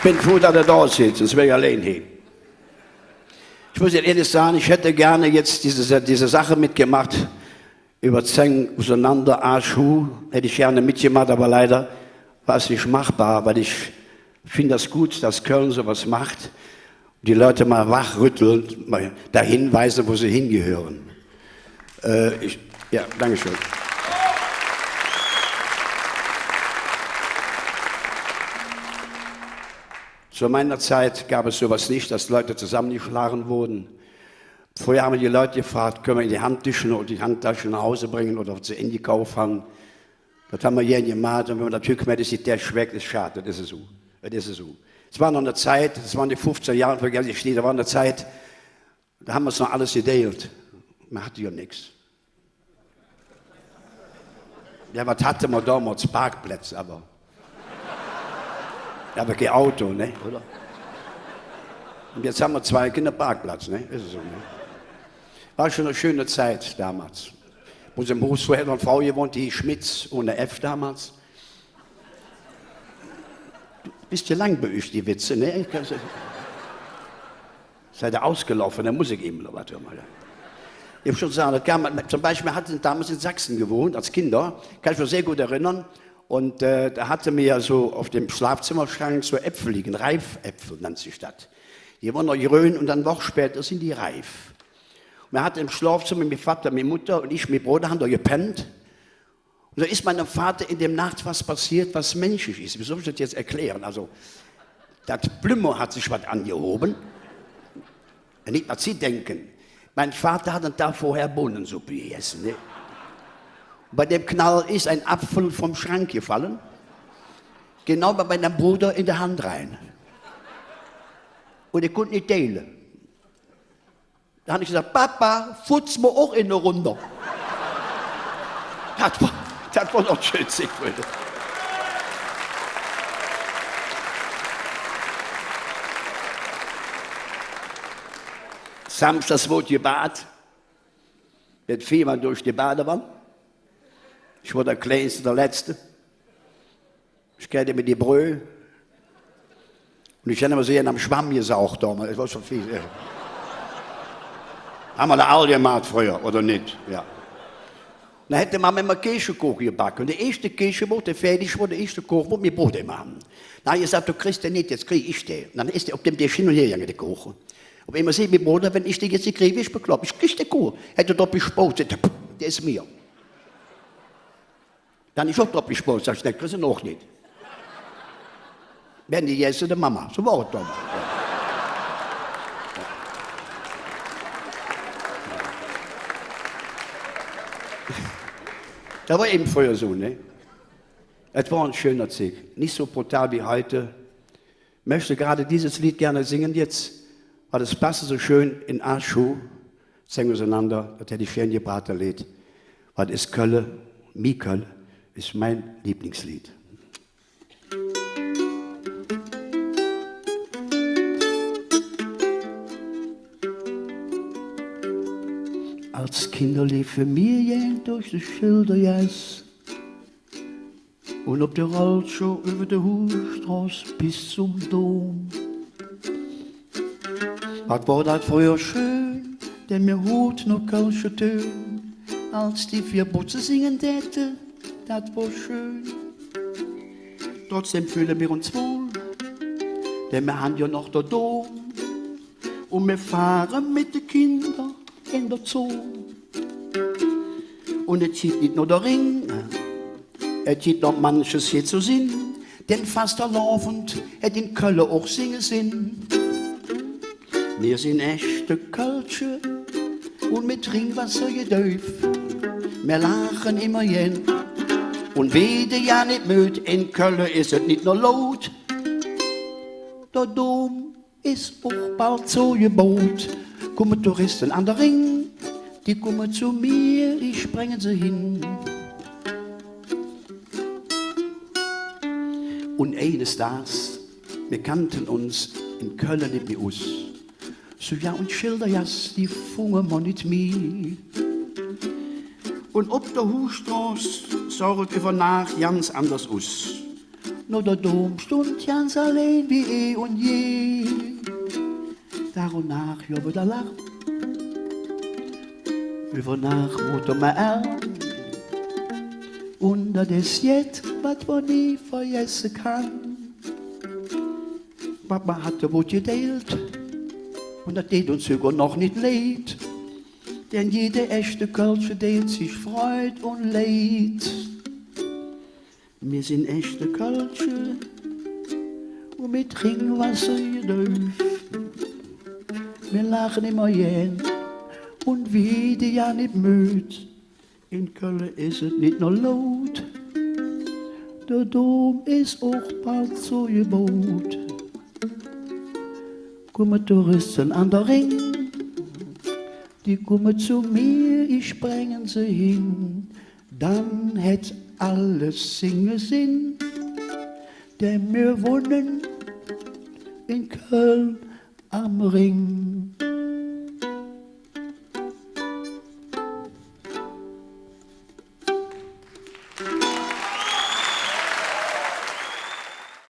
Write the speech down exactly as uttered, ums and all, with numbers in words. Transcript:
Bin fruh, dat ehr do sid, söns wör ich allein he. Ich muss Ihnen ehrlich sagen, ich hätte gerne jetzt diese, diese Sache mitgemacht, über Zäng usenander, Aasch huh, hätte ich gerne mitgemacht, aber leider war es nicht machbar, weil ich finde das gut, dass Köln sowas macht. Die Leute mal wachrütteln, mal dahin weisen, wo sie hingehören. Äh, ich, ja, danke schön. Zu meiner Zeit gab es sowas nicht, dass Leute zusammengeschlagen wurden. Früher haben wir die Leute gefragt: „Können wir Ihnen die Handtücher und die Handtaschen nach Hause bringen oder was Sie eingekauft haben?“ Dat han mer gään gemaht, un wann mer dat hügg mäht, es de Täsch weg, es schad, dat es esu. Dat es esu. Et wor noch en Zigg, dat wor en de fuffzig Johr, vergesse ich nie, do wor en Zigg, do han mer uns noch alles gedeilt. Mer hatt jo nix. Jo, wat hatte mer domols? Parkplätz, ävver, ävver kei Auto, ne, oder? Un jetz han mer zwei, kei Parkplatz, ne? Es esu, ne? Wor schon en schöne Zigg domols. Bei uns em Huus fröher hät en Frau gewonnt, die Schmitz, ohne F domols. Bes jo lang bei üch, die Witze, ne? Ich kann se-, seid ihr ausgelaufen, dann muss ich eben noch wat hören, ja. Ich hab schon gesagt, das kam, zum Beispiel, wir hatten damals in Sachsen gewohnt, als Kinder, kann ich mich sehr gut erinnern. Und, äh, da hatte mir so auf dem Schlafzimmerschrank so Äpfel liegen, Reifäpfel nannte sich das. Die waren noch grün und dann eine Woche später sind die reif. Mer hatte em Schlofzemmer, minge Vatter, ming Mutter un ich, minge Broder, han do gepennt. Un do es mingem Vatter en der Naach jet passeet, wat menschlich es. Wie soll ich dat jetz erkläre? Alsu, dat Plümo hät sich jet aangehovve. Nit, wat Sie denke. Minge Vatter hät ene Dag vörher Bohnensupp gegesse, ne? Bei dem Knall es ene Apfel vum Schrank gefalle, genau bei mingem Broder en de Hand eren. Un hä kunnt nit deile. Do han ich gesaht: „Papa, futz mer och en de Runde.“ Dat wor, dat wor noch schön, Siegfried. Samsdags woodt gebad. Dann fiel mer durch de Badewann. Ich wor der Kleinste, der Letzte. Ich kräg immer die Bröh. Un ich han immer su am Schwamm gesaugt domols. Dat wor schon fies, jo. Han mer doch all gemaht fröher, oder nit? Jo. Dann hät de Mamm immer Käsekuche gebacke. Un der eeschte Käsekuche, wor fäädig wor, der eeschte Koch, wor minge Broder immer han. Dann han ich gesaht: „Do kriss dä nit, jetz krie ich dä.“ Un dann es dä op dem Desch hin un her gegange, der Koche. Op eimol säht minge Broder: „Wenn ich dä jetz nit krie, weed ich beklopp, ich krie dä Koch.“ Hät dä drop gespuck, säht hä: „Pff, dä es mir.“ Dann han ich och drop gespuck, sag ich: „Dä kriss de och nit.“ Wor nit gegesse, de Mamm. Su wor et domols. Dat wor evvens fröher su, ne? Et wor en schöner Zigg. Nit su brutal wie hügg. Möchte gerade dieses Lied gerne singen jetzt, weil es passt so schön en Aasch huh, Zäng usenander, dat hätt ich gään gebraht, dat Leed. Weil es Kölle, mi Kölle, es ming Lieblingsleed. Als Kinder leefte mer gään durch de Schildergass. Un op der Rollschuh üvver de Huhstroß bes zom Dom. Wat wor dat fröher schön, denn mer hürt noch kölsche Tön, als die veer Botze singe däte, dat wor schön. Trotzdäm föhle mer uns wohl, denn mer han jo noch der Dom. Un mer fahre met de Kinder en der Zon. Un et gitt nit nor der Rhing, et gitt noch manches hee ze sinn, denn Fastelovend hät en Kölle och singe Sinn. Mer sin echte Kölsche un met Rhingwasser gedäuf. Mer laache immer gään un weede jo nit möd. En Kölle es et nit nor laut, der Dom es och bal zogebaut. Kumme Touriste an der Rhing, die kumme zo mir, ich bränge se hin. Un eines Dags, mer kannte uns en Kölle nit mih us, su jo, un Schildergass, die funge mer nit mih. Un op der Huhstroß soh et üvver Naach ganz anders us. Nor der Dom stundt ganz allein wie eh un je. Dag un Naach, jo, wor der Larm. Üvver Naach woodt mer ärm. Un dat es jet, wat mer nie vergesse kann. Papa hät wor gedeilt. Un dat deit uns hügg och noch nit leid. Denn jede echte Kölsche deit sich Freud un Leid. Mir sin echte Kölsche un met Drinkwatter gedäuf. Mir laache immer gään un weede jo nit müd. En Kölle es et nit nor laut, der Dom es och bald zo gebaut. Kumme Touriste an der Rhing, die kumme zo mir, ich bränge se hin. Dann hät alles singe Sinn, denn mir wonne en Köln am Rhing.